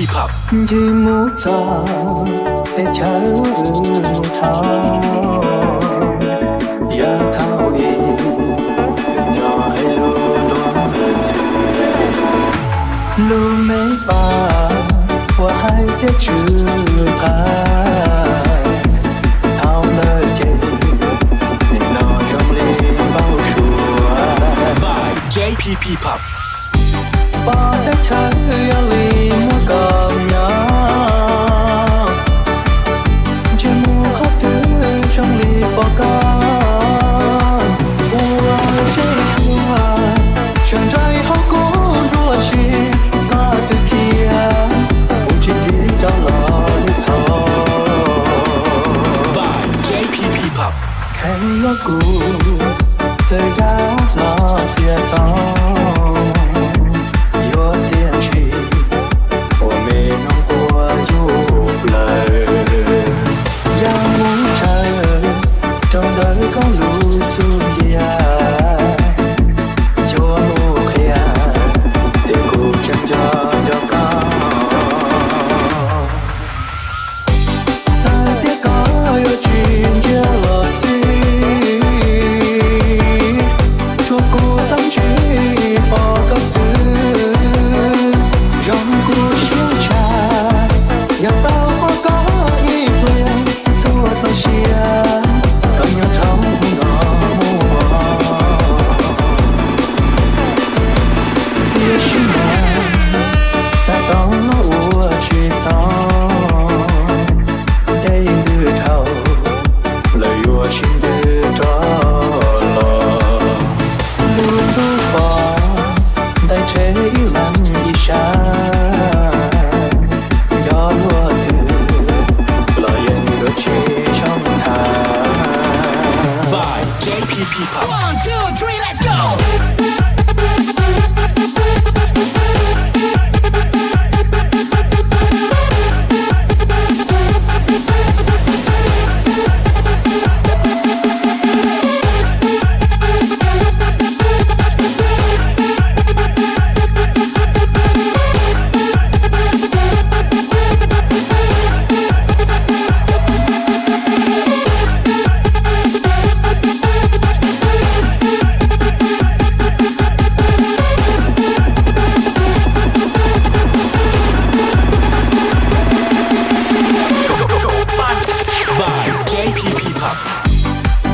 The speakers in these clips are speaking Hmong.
Ncig mus txog teb chaws mus dhau, yav thaum ub nyob hais lus luag ntxhi, lub me paj uas hais tias tsw qab, thaum ntawd ces nim no zoo li npau suav. Pom teb chaws yog li muaj koj nyob, ntsej muag qhov twg zoo li pom koj ua zej zog, sawv ntsais hauv kuv nruab siab, koj twb khiav mus tsis tiv rov los li thaum. Kheev los kuv txawm yam hlo txias to, yuav txiaj ntsig ua me noog quaj yus plaws, yam mus tsaws rau ntawm koj lub xub ntiag, yuav mus qhia tias kuv tseem nco nco koj. Txawm tias koj yuav tsis ntsia los xij, tsuas kuv tab ntsis pom koj xwb, zoo kuv siab tshaj, yog tau pom koj ib pliag, txhua txoj sia koj nyob rau hnub no mus. Tiam sis mas xav tau los ua tsis tau, ntev ntws dhau lawm yuav sib ntws rov los. Lub ntuj pom ntais rhe ib leeg ib sab, nco luag twg los yeej yuav tsis zoo tham.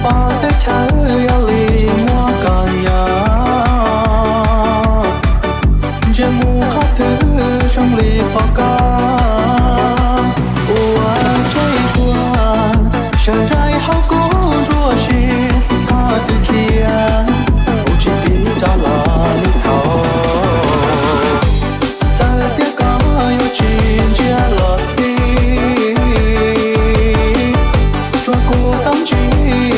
Pom teb chaws yog li muaj koj nyob, ntsej muag qhov twg zoo li pom koj ua zej zog, sawv ntsais hauv kuv nruab siab, koj twb khiav mus tsis tiv rov los li thaum. Txawm tias koj yuav tsis ntsia los xij, tsuas kuv tab ntsis